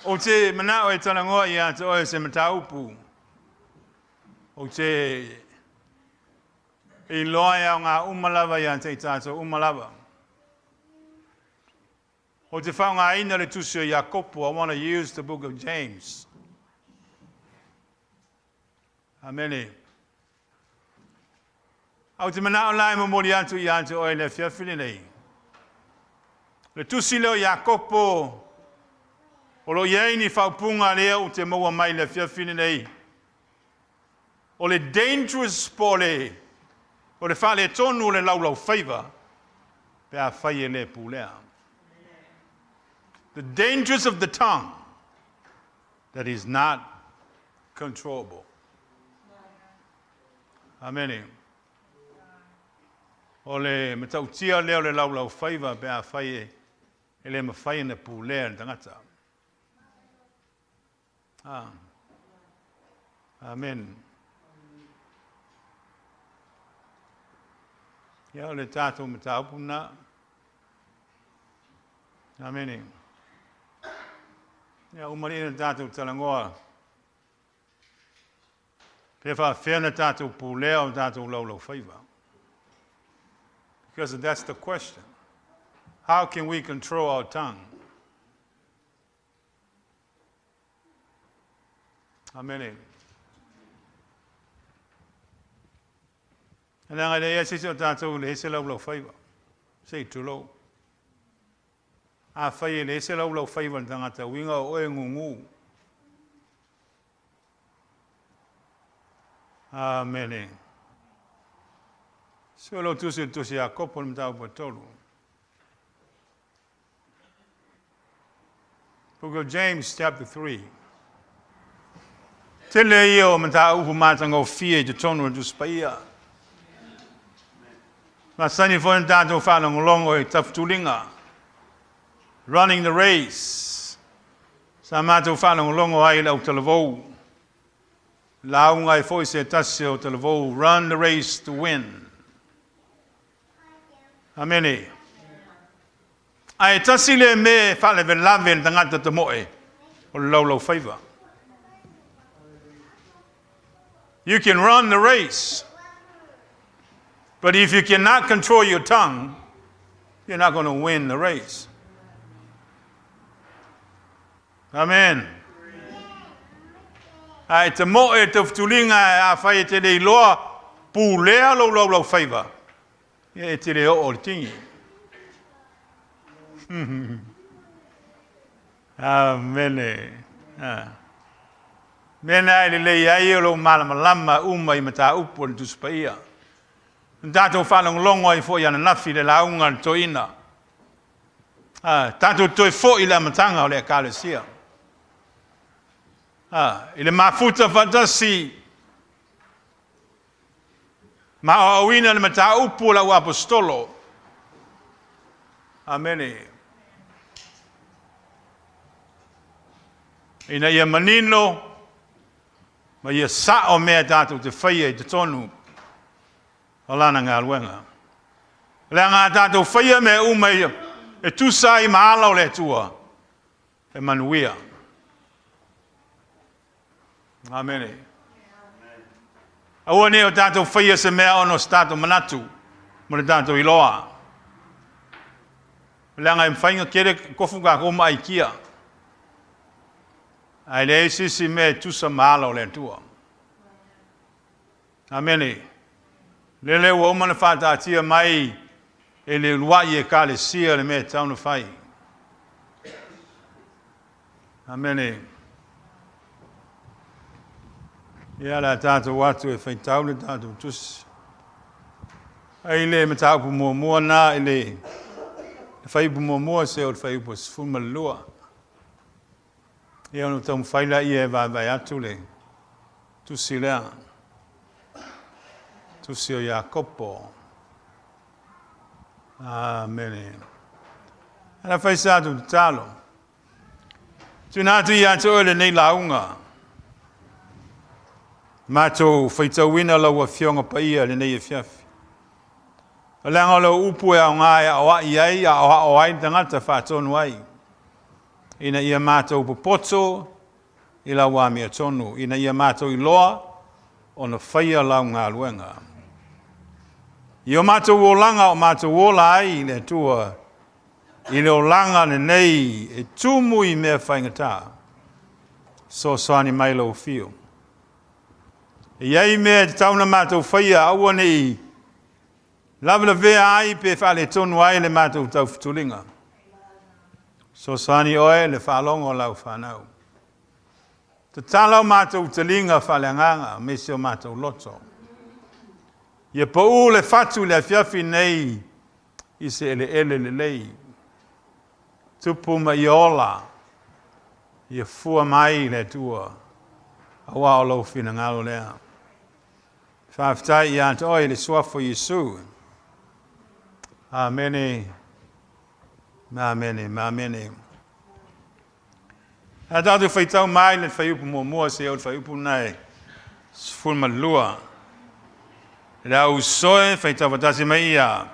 Ou te manao e talanoa ia te oe se mataupu. Ou te iloa e aoga uma lava ia te i tatou uma lava. Ou te faaaogaina le tusi o Iakopo. I want to use the book of James. Amene. Ae ou te manao la e momoli atu ia te oe i le afiafi lenei. Le tusi lea o Iakopo, o lo o i ai ni faaupuga lea ou te maua mai i le afiafi lenei. O le dangerous po o le, o le faaletonu o le laulaufaiva pe afai e le pulea. The dangers of the tongue that is not controllable. Amene. O le matautia lea o le laulaufaiva pe afai e, e le mafai ona pulea e le tagata. Ah. Amen. Ia o le tatou mataupu na. Amene. Ia uma lea na tatou talanoa. Pe faafefea ona tatou pulea o tatou laulaufaiva. Because that's the question. How can we control our tongue? Amene. Leaga e leai se isi o tatou e leai se laulaufaiva. Se i tulou. Afai e leai se laulaufaiva i le tagata, uiga o oe e gugu. Amene. Sue lou tusi i le tusi a Iakopo i le mataupu 3. Book of James chapter 3. Tele ia o mataupu matagofie i totonu o le Tusi Paia. Masani foi na tatou faalogologo i tafetuliga. Running the race. Sa matou faalogologo ai i le autalavou. Lauga ai foi se tasi o autalavou, run the race to win. Amene. Ae tasi lea mea e faalavelave i le tagata tamoe, o le laulaufaiva. You can run the race, but if you cannot control your tongue, you're not going to win the race. Amen. Ae tamoe e taufutuliga afai e te le iloa pulea lou laulaufaiva, ia e te le oo i le tigi. Amene. Ah. Mea na e lelei ai o lou malamalama uma i mataupu o le Tusi Paia. Na tatou faalogologo ai foi ananafi i le lauga a le toeaina. Ah, tatou toe foi i le amataga o le Ekalesia. Ah, i le mafuta faatasi ma aoaoina le mataupu o lau aposetolo. Amene. Ina ia manino ma ia sao mea tatou te faia i totonu o lana galuega. Leaga a tatou faia mea uma ia e tusa ai ma ala o le Atua, e manuia. Amene. Aua ne i o tatou faia se mea ona o se tatou manatu ma le tatou iloa. Leaga e mafai ona kele kofu kākou ma aikia. Ae leai se isi mea e tusa ma ala o le Atua. Amene. Lele ua uma ona faataatia mai e le uluai Ekalesia le mea e tatau ona fai. Amene. Ia, le a tatou atu e faitau le tatou tusi. Ai le mataupu muamua na i le fuaiupu muamua se o le fuaiupu 12. Ia ona taumafai laia e vaevae atu le tusi lea, tusi o Iakopo. Amene. Ala fai sa atu tatalo. Tuina atu ia te oe lenei lauga. Matou faitauina lau Afioga Paia lenei afiafi. O leaga o lau upu e aoga e aoai ai, aoao ai le tagata faatonu ai. ina ia matou popoto i lau amiotonu, ina ia matou iloa ona faia lau galuega. I o matou olaga o matou ola ai i le Atua, i le olaga lenei e tumu i mea faigata, fesoasoani mai lou afio. E i ai mea e tatau ona matou faia, aua ne i lavelavea ai pe faaletonu ai le matou taufutuliga. Fesoasoani oe le faalogo o lau fanau. Tatala o matou taliga faaleagaga aemaise o matou loto. Ia pau le fatu i le afiafi nei i se eleele lelei. Tupu ma ia ola, ia fua mai le Atua, aua o lou finagalo lea. Faafetai ia te oe i le suafa o Iesu. Amene, amene, amene. A tatou faitau mai le fuaiupu muamua seia oo i le fuaiupu lena e 12. Le au soe faitau faatasi mai ia.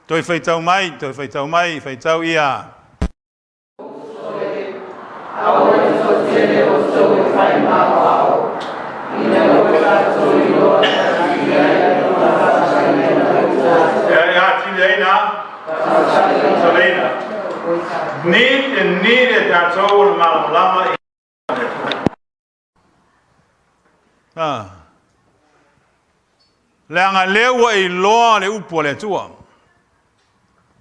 Toe faitau mai, toe faitau mai, faitau ia. Aua le toatele o outou e fai ma aoao, ina ua tatou iloa e atili ai ona faasaleina o E atili ai na faasaleina. Ni e ni le tatou ona malamalama i Ah. Leaga lea ua e iloa le upu a le Atua.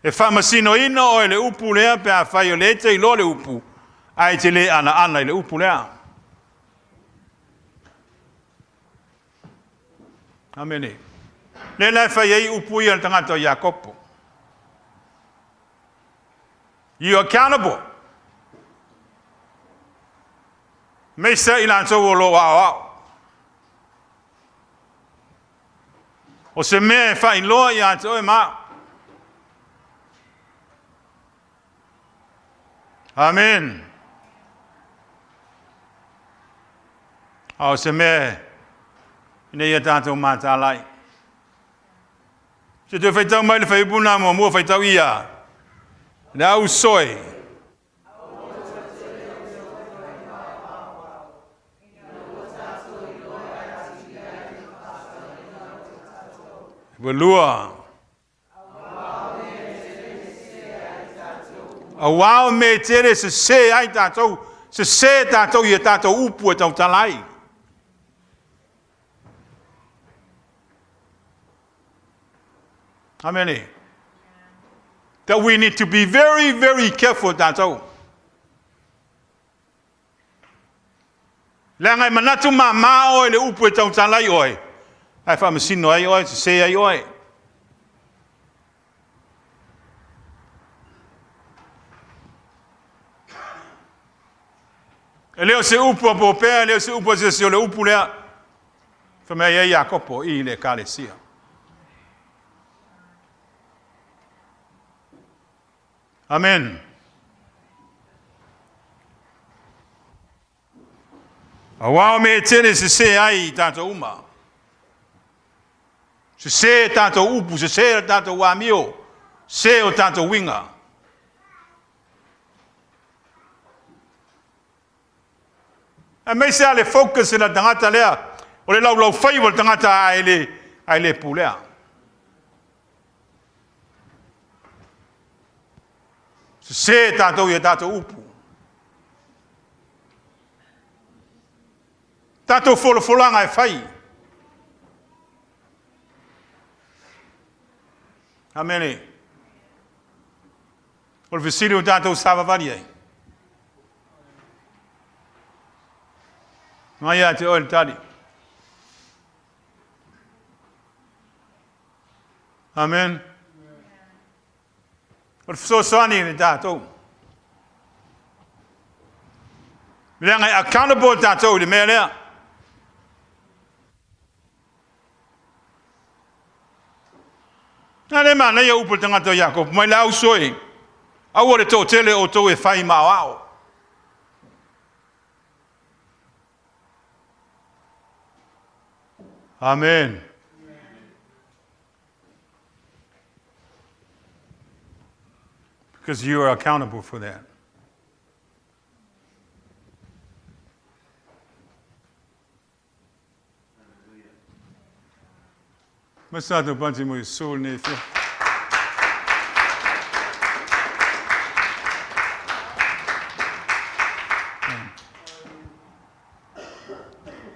E faamasinoina oe i le upu lea pe afai o lea e te iloa le upu, ae e te le anaana i le upu lea. Amene. Lea la e fai ai upu ia a le tagata o Iakopo. You accountable. Aemaise i latou o lo o aoao. O se mea e faailoa ia te oe ma au. Amen. A o se mea ina ia tatou mataala ai. Se toe faitau mai le fuaiupu lena muamua, faitau ia. Le au soe. Ua lua. Aua o mea e tele e sese ai tatou, sese tatou i a tatou upu e tautala ai. Amene. That we need to be very, very careful tatou. Leaga e manatu māmā oe i le upu e tautala ai oe, ae faamasino ai oe, sese ai oe. E le o se upu a popea, e le o se upu a se isi, o le upu lea. Fai mai ai Iakopo i le Ekalesia. Amen. Aua o mea e tele e sese ai i tatou uma. Sese tatou upu, sese tatou amio, sese o tatou uiga. Aemaise lava le focus i le tagata lea, o le laulaufaiva o le tagata ae le, ae le pulea. Sese tatou i a tatou upu. Tatou folafolaga e fai. Amene. O le fesili ua tatou savavali ai. Mai ia te oe le tali. Amen. O le fesoasoani i le tatou. Leaga e accountable tatou i le mea lea. A lea e manaia upu a le tagata o Iakopo, mai le au soe, aua le toatele o outou e fai ma aoao. Amen. Because you are accountable for that. Masato panti mo Iesu lenei afiafi.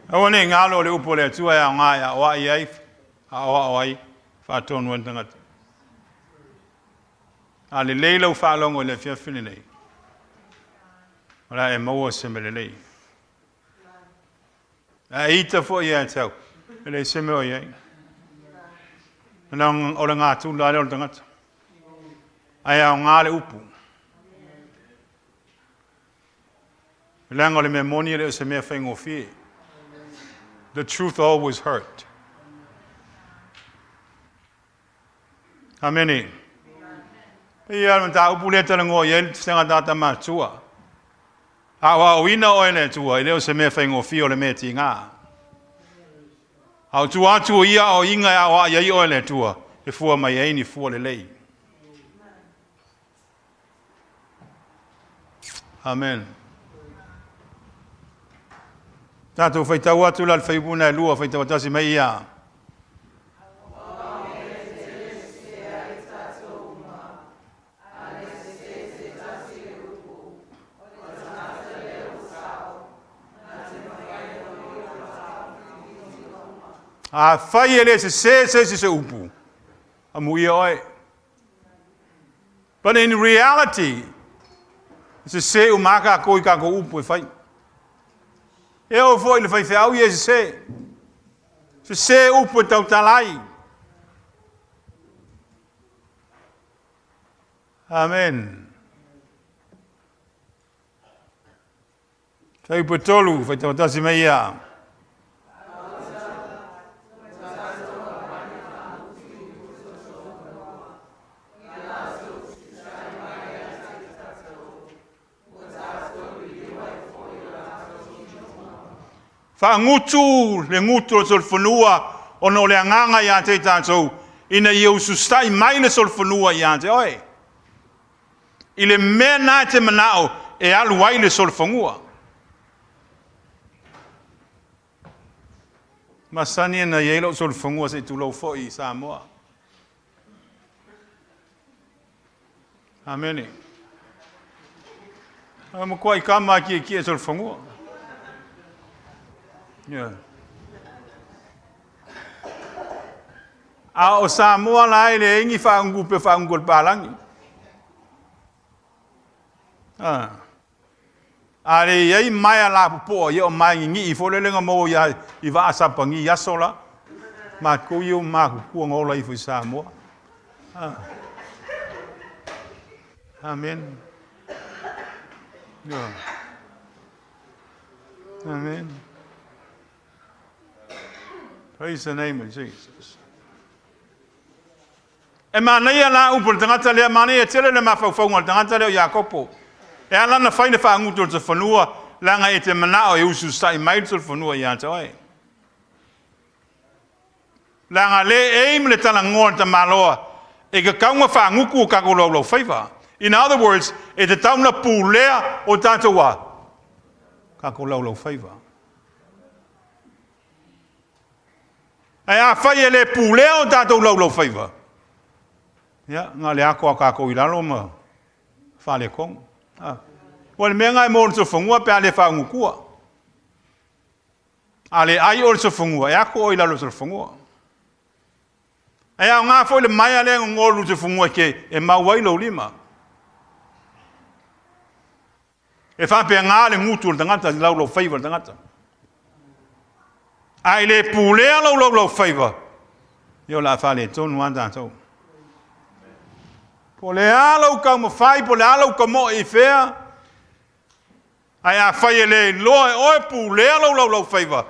Aua ne i galo le upu a le Atua e aoga e aoai ai, aoao ai, faatonu ai le tagata. A lelei lau faalogo i le afiafi lenei, o le a e maua se mea lelei. A e ita foi ia te au, e leai se mea o i ai. O le gatula lava lea o le tagata. Ae aoga le upu. Leaga o le mea moni e le o se mea faigofie. The truth always hurt. Amene. Pei lava le mataupu lea e talanoa i ai le tagata matua. A aoaoina oe e le Atua, e le o se mea faigofie o le mea tiga. A o tua atu o ia aoaiga e aoai ai oe e le Atua, e fua mai ai ni fua lelei. Amen. Tatou faitau atu la le fuaiupu na e lua, faitau tasi mai ia. Afai e le sesē se isi se upu, amuia oe. But in reality, e sesē uma lava tatou i tatou upu e fai. E oo foi i le faifeau ia e sesē. Sesē upu e tautala ai. Amen. Fuaiupu e tolu, faitau tasi mai ia. Faagutu le gutu o le solofanua ona o le agaga ia te i tatou ina ia ususa'i mai le solofanua ia te oe. I le mea na e te manao e alu ai le solofanua. Masani ona i ai lou solofanua se i tulou foi i Samoa. Amene. A matuai kama a kiekie solofanua. Yeah. A o Samoa la e leai ni faagutupe faagutu a le palagi. A. A le i ai maea lapopoa, ia o maea ninii foi lele na maua ia i vaa Sapani i aso la. Matou ia ua matutua na ola ifo i Samoa. A. Amen. Yeah. Amen. Praise the name of Jesus. E manaia la upu o le tagata lea, manaia tele le mafaufauga o le tagata lea o Iakopo. E ala ona fai le faagutu o le solofanua, leaga e te manao e ususa'i mai le solofanua ia te oe. Leaga le aim le talanoa a le tamaloa, e tatau ona faagutu o tatou laulaufaiva. In other words, e tatau ona pulea o tatou a? Tatou laulaufaiva. Ae afai e le pulea o tatou laulaufaiva, ia, na o le ato a tatou i lalo ma faaletonu. A. Ua le mea lena e maua i le solofanua pe a le faagutua. A le ai oe i le solofanua, e ato oe i lalo o le solofanua. Ae aoga foi le maea lea e gogo i le solofanua e te e mau ai lou lima. E faapena le gutu o le tagata i laulaufaiva o le tagata. A e le pulea lou laulaufaiva, ia o le a faaletonu lava tatou. Po o le a lou taumafai, po o le a lou tamoe i fea, ae afai e le iloa e oe pulea lou laulaufaiva,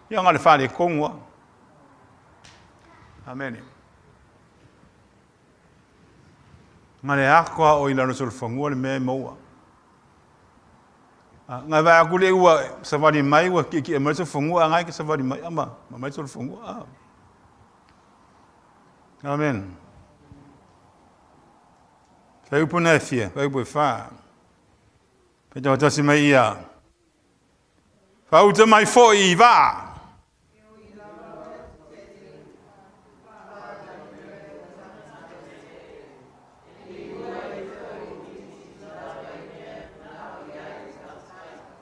ia na o le faaletonu lava. Amene. Na le ato a oe i lalo solofanua le mea e maua. Na vaai atu lea ua savali mai, ua kiekie mai le solofanua, a na e ke savali mai, a ma mai le solofanua. Amen. Fuaiupu na e fia, fuaiupu e fa. Faitau mai ia. Faauta mai foi i vaa.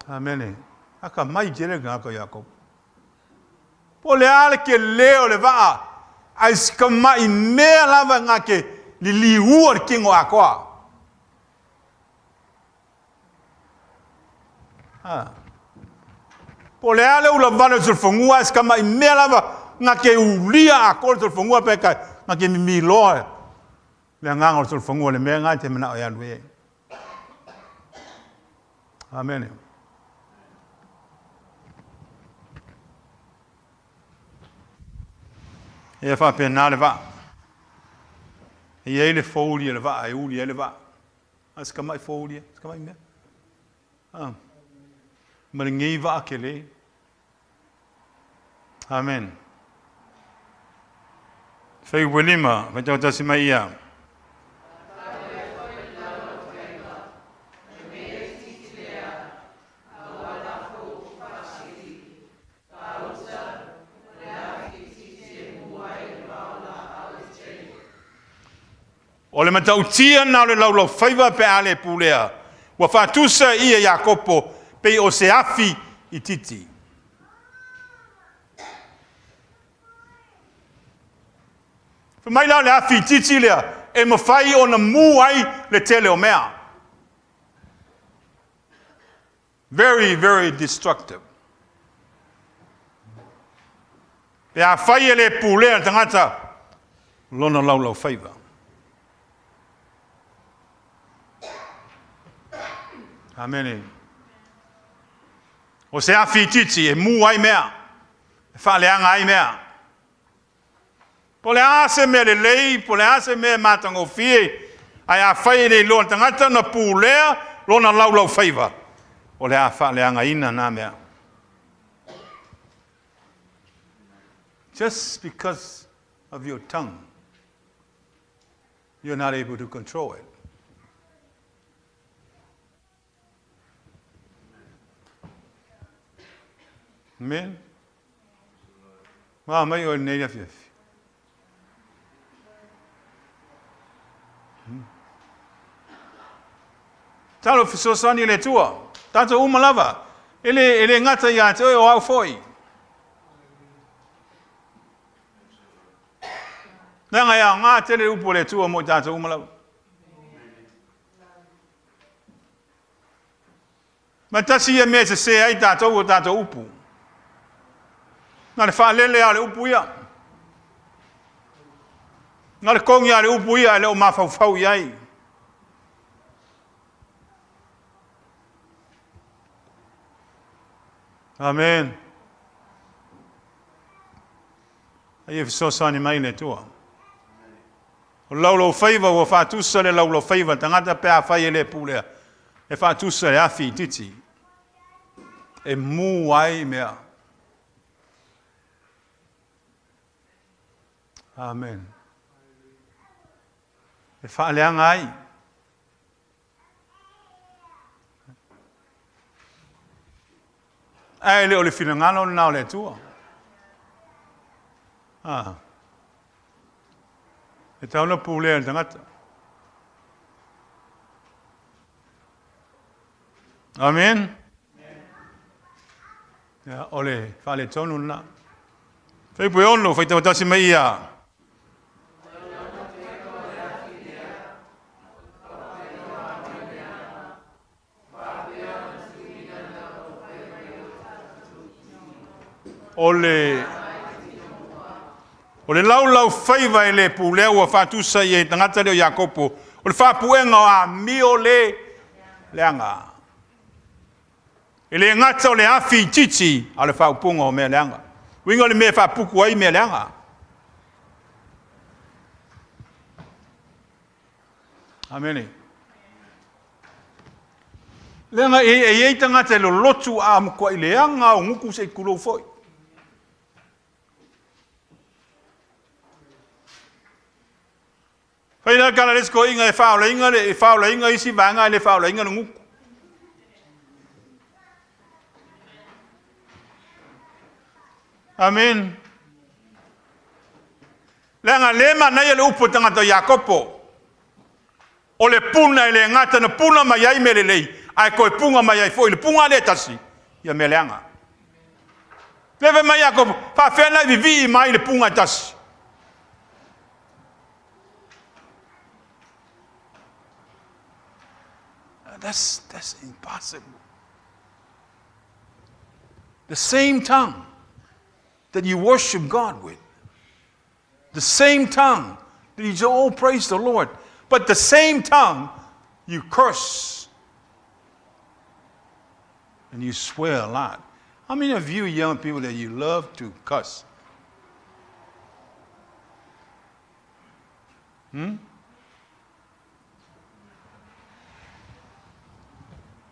Amene. Akamai tele tagata o Iakopo. Po o le a le tele o le vaa, ae si tamai mea lava na te liliua le tino atoa. Ha. Po o le a le ulavale o le solofanua, ae si tamai mea lava na te ulia atoa le solofanua pe ka na te mimiloa le agaga o le solofanua le mea na te manao e alu ai. Amene. Ia faapena le vaa. E i ai le fouli a le vaa e uli ai le vaa. A si tamai fouli, si tamai mea. Ah. Ma lenei vaa tele. Amen. Fuaiupu 5, faitau mai ia. O le matautia na o le laulaufaiva pe a le pulea, ua faatusa ia Iakopo pei o se afi itiiti. Fai mai la o le afi itiiti lea e mafai ona mu ai le tele o mea. Very, very destructive. Pe afai e le pulea le tagata lona laulaufaiva. Amene. O se afi itiiti e mu ai mea, e faaleaga ai mea. Po o le a se mea lelei, po o le a se mea e matagofie, ae afai e le iloa le tagata ona pulea lona laulaufaiva, o le a faaleagaina na mea. Just because of your tongue, you're not able to control it. Amen. Ma mai o nei afiafi. Talo fesoasoani le Atua. Tatou uma lava. E le gata ia te oe o au foi. Leaga e aoga tele upu o le Atua mo i tatou uma lava. Ma tasi ia mea e sese ai tatou o tatou upu. Na le faalele lava o le upu ia. Na le kogi lava o le upu ia e le o mafaufau i ai. Amen. A ia fesoasoani mai le Atua. O le laulaufaiva ua faatusa le laulaufaiva tagata pe afai e le pulea, e faatusa le afi itiiti e mu ai mea. Amen. E faaleaga ai. Ae le o le finagalo lena o le Atua. Ah. E tatau ona pulea le tagata. Amen. Ia, o le faaletonu lena. Fuaiupu 6, faitau tasi mai ia. O le O le laulaufaiva e le pulea ua faatusa i ai tagata lea o Iakopo, o le faapuega o amio le leaga. E le gata o le afi itiiti, a o le faaupuga o mea leaga. Uiga o le mea e faapuku ai mea leaga. Amene. Leaga e i ai tagata e lolotu a matuai leaga o gutu se i tulou foi. Fai la tala le isi toeaina e faaolaina le, e faaolaina isi vaega ae le faaolaina le gutu. Amen. Leaga le manaia le upu a tagata o Iakopo. O le puna e le gata na puna mai ai mea lelei, ae toe puna mai ai foi le puna lea e tasi, ia mea leaga. Lea fai mai Iakopo, faafefea ona e vivii mai le puna e tasi? That's, that's impossible. The same tongue that you worship God with, the same tongue that you say, oh, praise the Lord, but the same tongue you curse and you swear a lot. How many of you young people that you love to cuss? Hmm?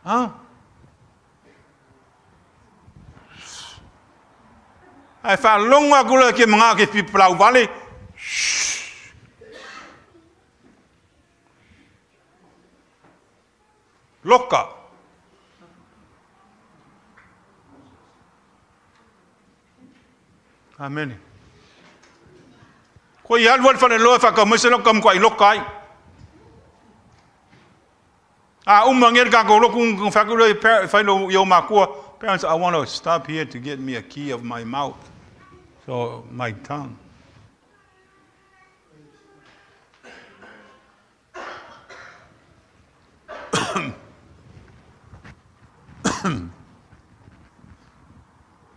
Huh? Ae faalogo atu loa ke manao ke pipalau vale. Loka. Amene. Ko i alu ai le faleloa e faatau mai se loka matuai loka ai. A uma nei le tatou lotu ona fai atu lea fai lou i ou matua, parents I want to stop here to get me a key of my mouth. So my tongue.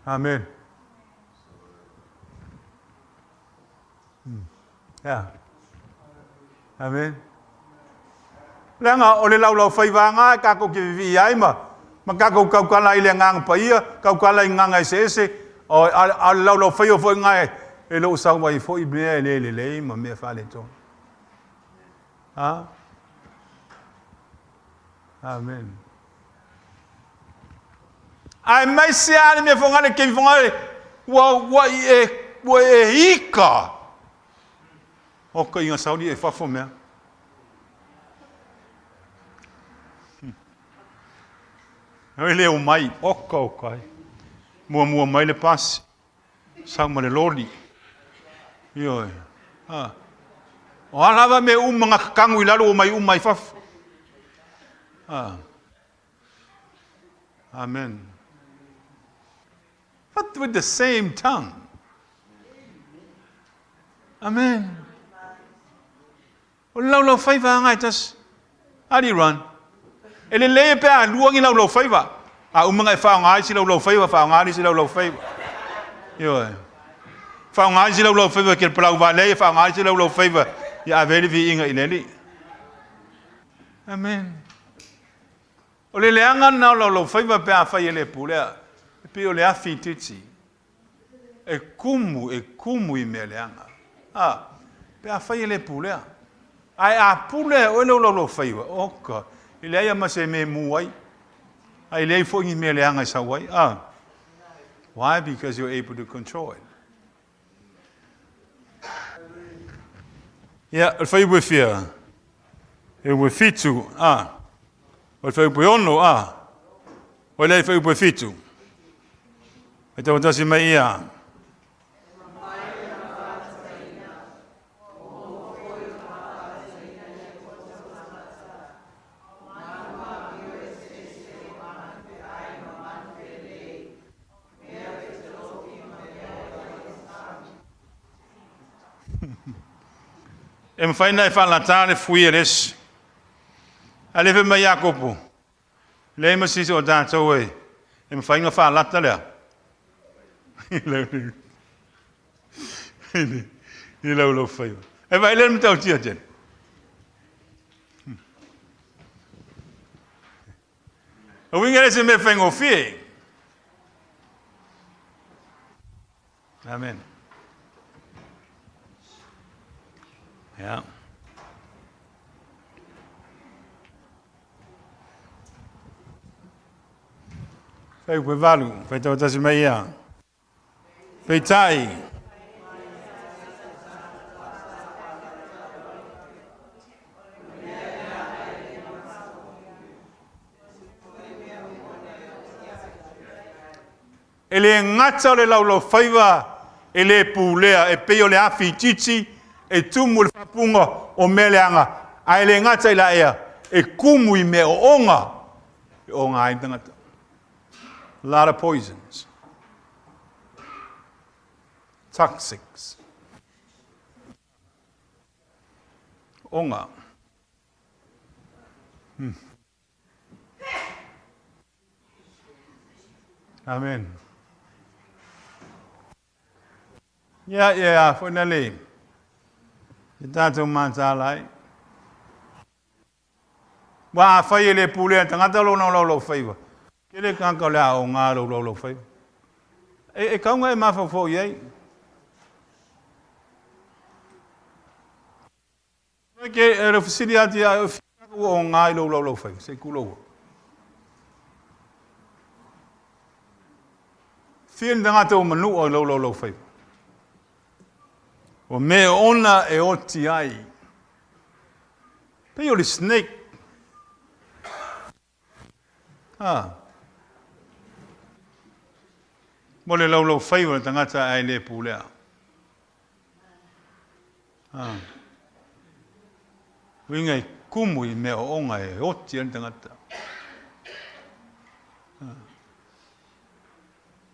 Amen. Yeah. Amen. Leaga o le laulaufaiva lena e tatou te vivii ai ma, ma tatou tautala ai i le Agaga Paia, tautala i gaga eseese, o, a, a o le laulaufaiva foi lena e, e le o sau ai foi mea e le lelei ma mea faaletonu. Ha? Amen. Aemaise lava le mea fogale taimi fogale ua ua i e ua e ika. Oka inga sauni e fafo mea. Oi le o mai, oka oka ai. Muamua mai le pasi. Sau ma le loli. Ioe. Ha. O a lava mea uma na kakagu i lalo o mai uma i fafo. Ha. Amen. But with the same tongue. Amen. O le laulaufaiva lava e tasi. How do you run? E lelei pe a lua ni laulaufaiva. A uma ona e faaaoga isi laulaufaiva, faaaoga le isi laulaufaiva. Ioe. Faaaoga isi laulaufaiva ke le palau valei, faaaoga isi laulaufaiva ia ave ai le viiga i le Alii. Amen. O le leaga lena o laulaufaiva pe afai e le pulea, e pei o le afi itiiti. E kumu, e kumu i mea leaga. A, pe afai e le pulea. Ae a pule e oe lou laulaufaiva, oka, e leai lava ma se mea e mu ai. A e leai foi ni mea leaga e sau ai. A, why? Because you're able to control it. Ia, o le fuaiupu e fia? E ua fitu, a. O le fuaiupu e ono, a. O le fuaiupu e fitu. E tauatasi mai ia. E mafai ona e faalata le fui e le isi. A le fai mai Iakopo, leai ma se isi o tatou e, e mafai ona faalata lea. I laulaufaiva. E vaai lea le matautia tele. O uiga le se mea faigofie. Amen. Yeah. Fai koe valu, fai tau mai ia. Peitai. E le gata o le laulaufaiva e le pulea e pei o le afi itiiti e tumu i le faapuga o mea leaga, ae le gata i la ea, e kumu i mea oonga e oga ai le tagata. A lot of poisons. Toxics. Oga. Hmm. Amen. Ia, ia, a foi na le. E tātou mātāla ai. Ua a fai e le pulea tagata lona laulaufaiva. Tele tagata o le a oga lou laulaufaiva. E, e kaunga e mafaufau i ai. Ke e le fesili atu ia oe, ua oga i lou laulaufaiva, se i tulou. Fia ni tagata ua manua i lou laulaufaiva. O mea ona e oti ai. Pei o le snake. Ha. Mo le laulaufaiva o le tagata ae le pulea. Ha. Uiga e kumu i mea ooga e oti ai le tagata. Ha.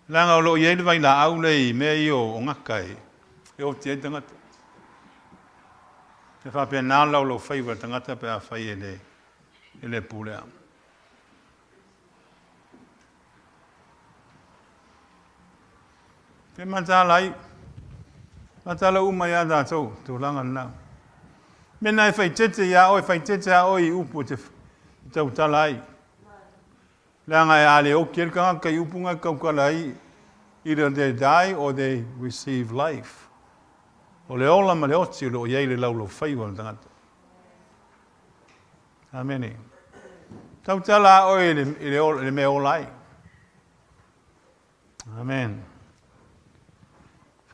Leaga o lo o i ai le vailaau lea i mea ia o gaka e oti ai le tagata. E faapena le laulaufaiva o le tagata pe afai e le e le pulea. E mataala ai, mataala uma iā tatou tulaga lena. Mena e faitete iā oe, faitete a oe i upu e te tautala ai. Leaga e a le oki ai le tagata i upu na e tautala ai, either they die or they receive life. O le ola ma le oti o lo o i ai le laulaufaiva o le tagata. Amene. Tautala a oe i le, i le, i le mea ola ai. Amen.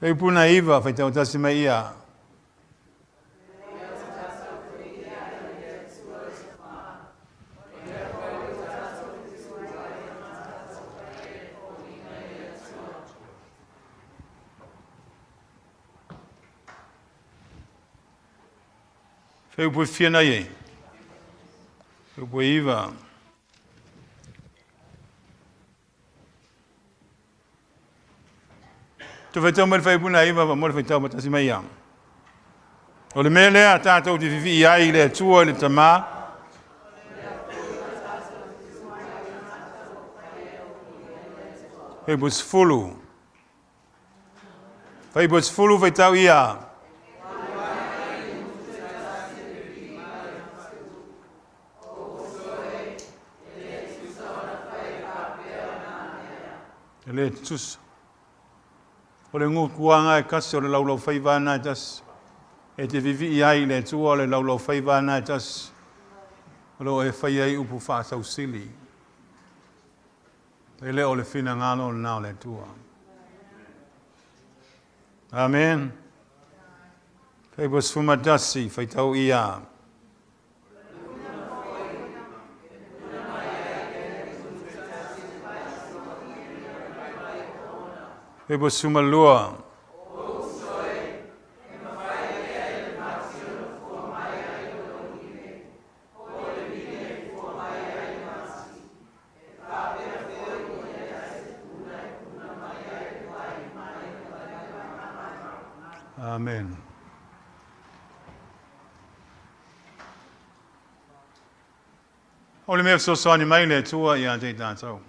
Fuaipuna 9, faitau tasi mai ia. Fai upu e fia nei ai. Fai upu e iva. Tu whaitau mai le whaipu na iva, mo le whaitau matasi mai ia. O le mea lea tātou te whiwhi ai i le Atua i le Tamā. Whaipu 10. Whaipu 10 whaitau ia. E le tutusa. O le gutuaga e tasi o le laulaufaiva lena e tasi. E te vivii ai i le Atua o le laulaufaiva lena e tasi. O lo o e fai ai upu faasausili. E le o le finagalo lena o le Atua. Amen. Fai 11, faitau ia. Fai 12. Amen. O le mea fesoasoani mai le Atua ia te i tātou.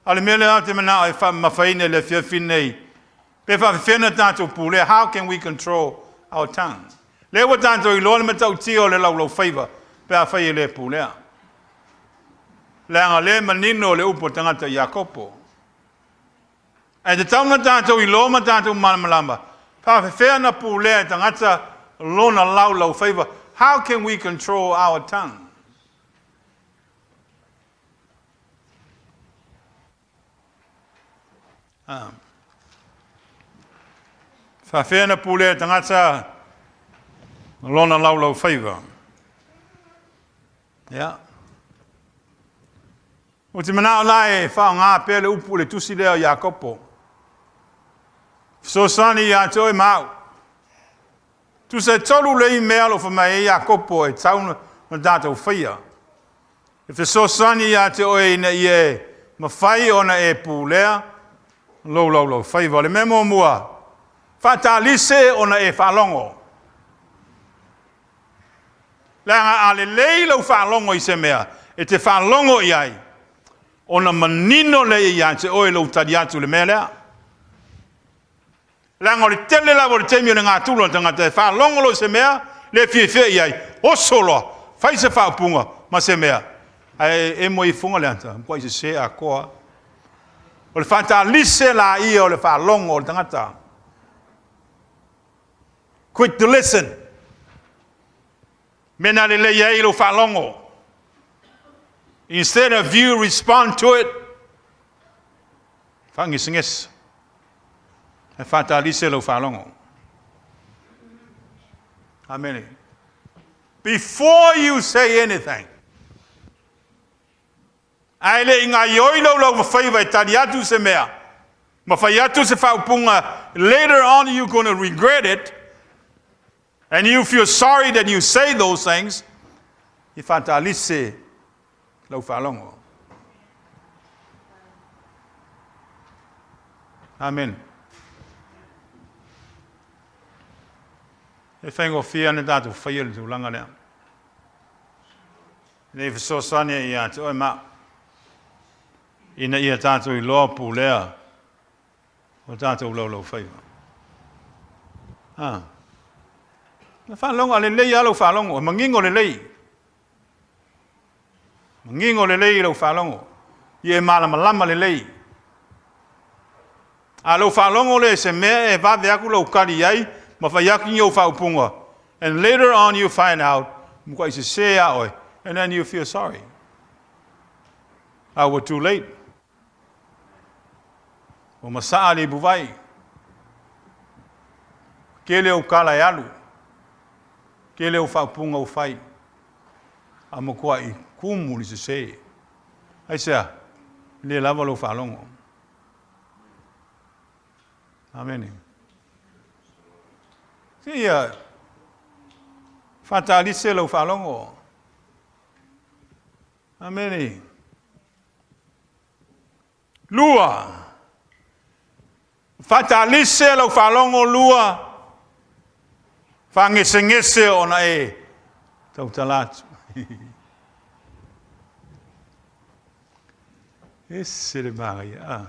A o le mea lea ou te manao e faamamafaina i le afiafi nei, pe faafefea na tatou pulea, how can we control our tongue? Lea ua tatou iloa le matautia o le laulaufaiva pe afai e le pulea. Leaga lea e manino le upu a le tagata i Iakopo. Ae tatau ona tatou iloa ma tatou malamalama, faafefea na pulea e tagata lona laulaufaiva, how can we control our tongue? Ah. Faafefea na pulea e tagata lona laulaufaiva. Ia. Ou te manao la e faaaoga pea le upu i le tusi lea o Iakopo. Fesoasoani ia te oe ma au. Tusa e tolu lei mea o lo o fai mai ai Iakopo e tau ona tatou faia. E fesoasoani ia te oe ina ia e mafai ona e pulea lou laulaufaiva. O le mea muamua, faatalise ona e faalogo. Leaga a lelei lau faalogo i se mea, e te faalogo i ai, ona manino lea ia te oe lou tali atu i le mea lea. Leaga o le tele lava o le taimi o le gatula o le tagata e faalogo loa i se mea, le fiafia i ai, oso loa, fai se faaupuga ma se mea, ae emo ai fuga le ata, matuai sese atoa. O le faatalise laia o le faalogo o le tagata. Quick to listen. Mea na lelei ai lou faalogo. Instead of you respond to it, faagesegese. Ae faatalise lau faalogo. Amene. Before you say anything, Ae le i gaioi lou laumafaiva e tali atu se mea, ma fai atu se faaupuga, later on you gonna regret it, and you feel sorry that you say those things, i faatalise lau faalogo. Amen. E faigofie ona tatou faia le tulaga lea. Ina ia fesoasoani ai ia te oe ma au, ina ia tatou iloa pulea o tatou laulaufaiva. A. Na faalogo, a lelei lava lau faalogo, e manino lelei. Manino lelei lau faalogo, ia e malamalama lelei. A lou faalogo lea i se mea e vave atu lou tali i ai ma fai atu ni ou faaupuga, and later on you find out, matuai sese lava oe, and then you feel sorry. A ua too late. Ua masaa le ipuvai. Tele ou tala e alu. Tele ou faaupuga ua fai. A matuai kumu le sese. Aisea? Le lava lou faalogo. Amene. Se ia faatalise lau faalogo. Amene. Lua. Faatalise lau faalogo lua. Faagesegese ona e tautala atu. Ese le manaia. Ah.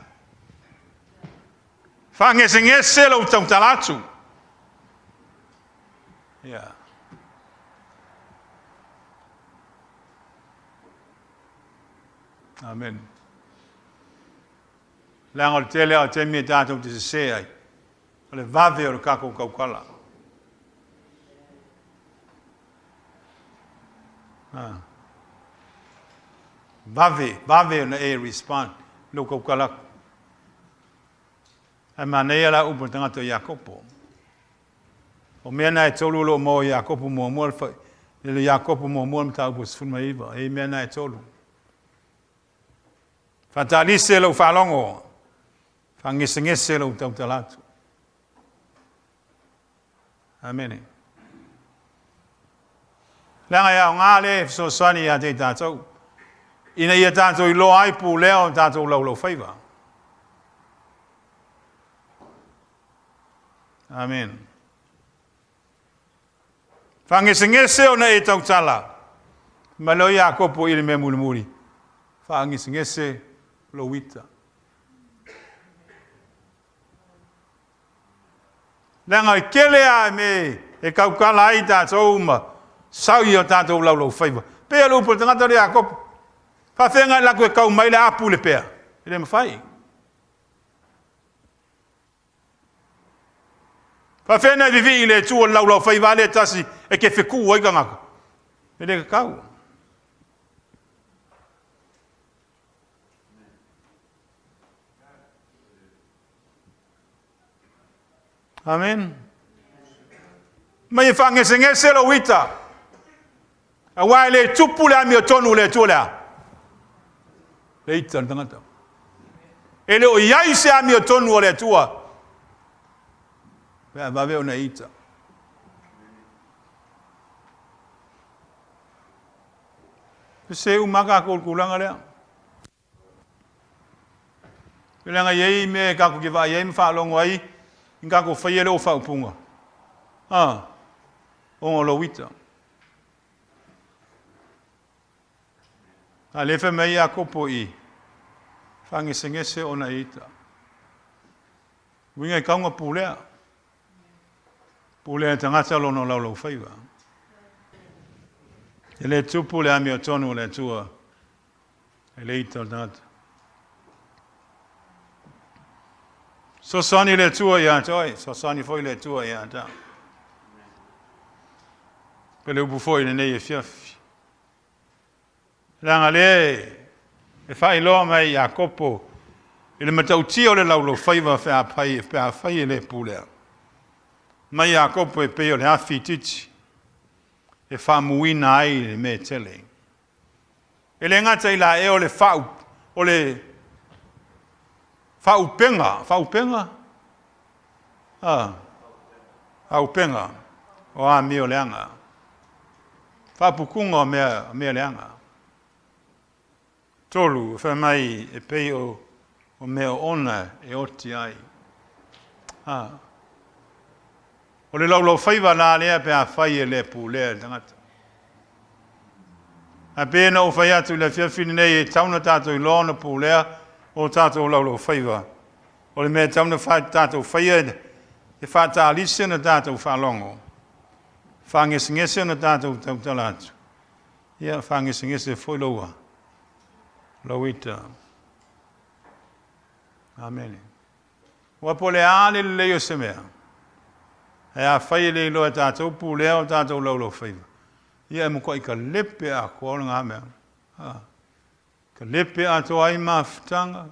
Faagesegese lou tautala atu. Yeah. Amen. Leaga o le tele lava o taimi e tatou te sese ai, o le vave o le tatou tautala. Ah. Vave, vave ona e respond lou tautala atu. Ae manaia la upu a le tagata o Iakopo. O mea na e tolu o lo o maua i Iakopo muamua, le Iakopo muamua le mataupu 19, e i ai mea na e tolu. Faatalise lou faalogo, faagesegese lou tautala atu. Amene. Leaga e aoga le fesoasoani ia te i tatou, ina ia tatou iloa ai pulea o tatou laulaufaiva. Amen. Faagesegese ona e tautala. Mai loa Iakopo i le mea mulimuli. Faagesegese lou ita. Leaga e tele lava mea e tautala ai tatou ma sau i o tatou laulaufaiva. Pei o le upu a le tagata lea Iakopo. Faafeagai latou e tau mai le apu i le pea. E le mafai. Faafefea ona e vivii i le Atua le laulaufaiva lava lea e tasi e te fetuu ai tagata? E le tatau. Amen. Mai e faagesegese lou ita. Aua e le tupu le amiotonu i le Atua lea. Le ita o le tagata. E le o i ai se amiotonu a le Atua pe a vave ona e ita. Sese uma lava tatou i le tulaga lea. Leaga e i ai mea tatou te vaai ai ma faalogo ai i tatou faia lea o faaupuga. Ah, ona o lou ita. A lea fai mai Iakopo i faagesegese ona e ita. Uiga e tau na pulea. Pulea e tagata lona laulaufaiva. E le tupu le amiotonu o le Atua e le ita o le tagata. Fesoasoani le Atua ia te oe, fesoasoani foi le Atua ia te au. Pe le upu foi lenei afiafi. Leaga lea e faailoa mai e Iakopo i le matautia o le laulaufaiva pe afai e le pulea. Mai Iakopo e pei o le afi itiiti e faamuina ai le mea tele. E le gata i la ea o le faa, o le faaupega, faaupega? Ah, faaupega o amio leaga. Faaputuga o mea, mea leaga. Tolu, fai mai e pei o, o mea oona e oti ai. Ah. O le laulaufaiva la lea pe afai e le pulea e le tagata. Ae pei ona ou fai atu i le afiafi lenei, e tatau ona tatou iloa ona pulea o tatou laulaufaiva. O le mea e tatau ona tatou faia e faatalisi ona tatou faalogo, faagesegese ona tatou tautala atu, ia faagesegese foi lou, lou ita. Amene. Aua po o le a le lelei o se mea, ae afai e le iloa e tatou pulea o tatou laulaufaiva, ia e matuai kalepe atoa lena mea. A, kalepe atoa ai mafutaga,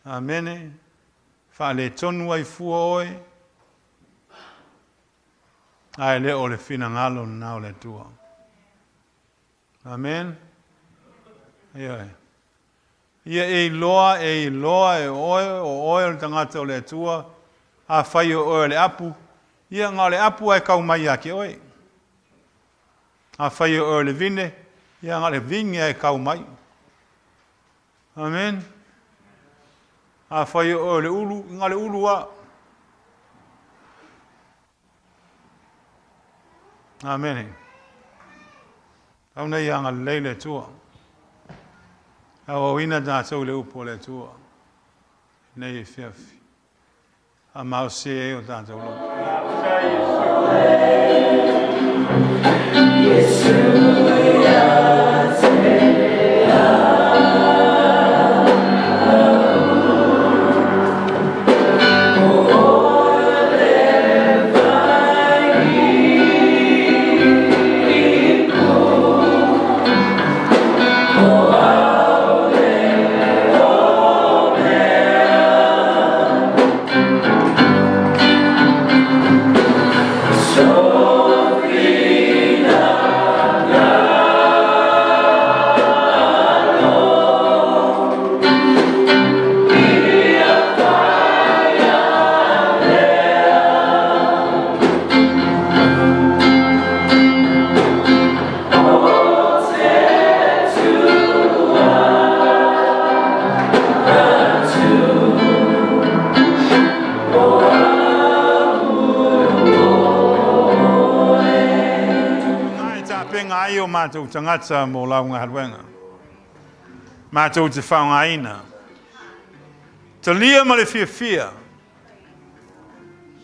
amene, faaletonu ai fua oe, ae le o le finagalo lena o le Atua. Amen. Ioe. Ia e iloa, e iloa e oe, o oe o le tagata o le Atua, afai o oe o le apu, ia na o le apu lava e kau mai ia te oe. Afai o oe o le vine, ia na o le vine lava e kau mai. Amen. Afai o oe o le ulu, na o le ulu lava. Amene. Tau nei agalelei le Atua. Auauina tatou i le upu a le Atua. Nei afiafi. Faamalosi ai o tatou loto. E tapenga ai o matou tagata mo lau galuega. Matou te faaaogaina. Talia ma le fiafia.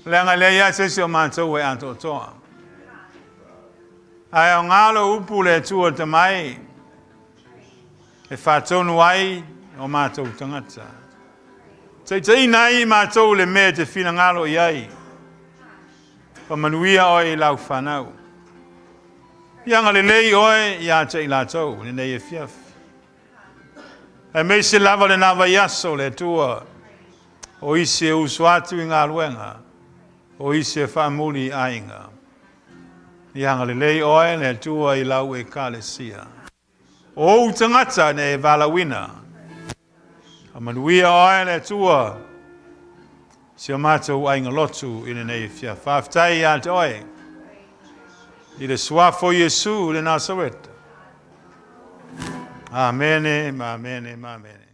Leaga e leai lava se isi o matou e atoatoa. Ae aoga lou upu le Atua tamai e faatonu ai o matou tagata. Taitaiina ai i matou le mea e te finagalo i ai. Faamanuia oe i lau fanau. Ia agalelei oe ia te i latou lenei afiafi. Aemaise lava lena vaiaso le Atua o isi e uso atu i galuega, o isi e faamuli i aiga. Ia agalelei oe le Atua i lau Ekalesia. O ou tagata na e valaauina. Faamanuia oe le Atua, si o matou aiga lotu i lenei afiafi. Faafetai ia te oe i le suafa o Iesu le Nasareta. Amene ma amene ma amene.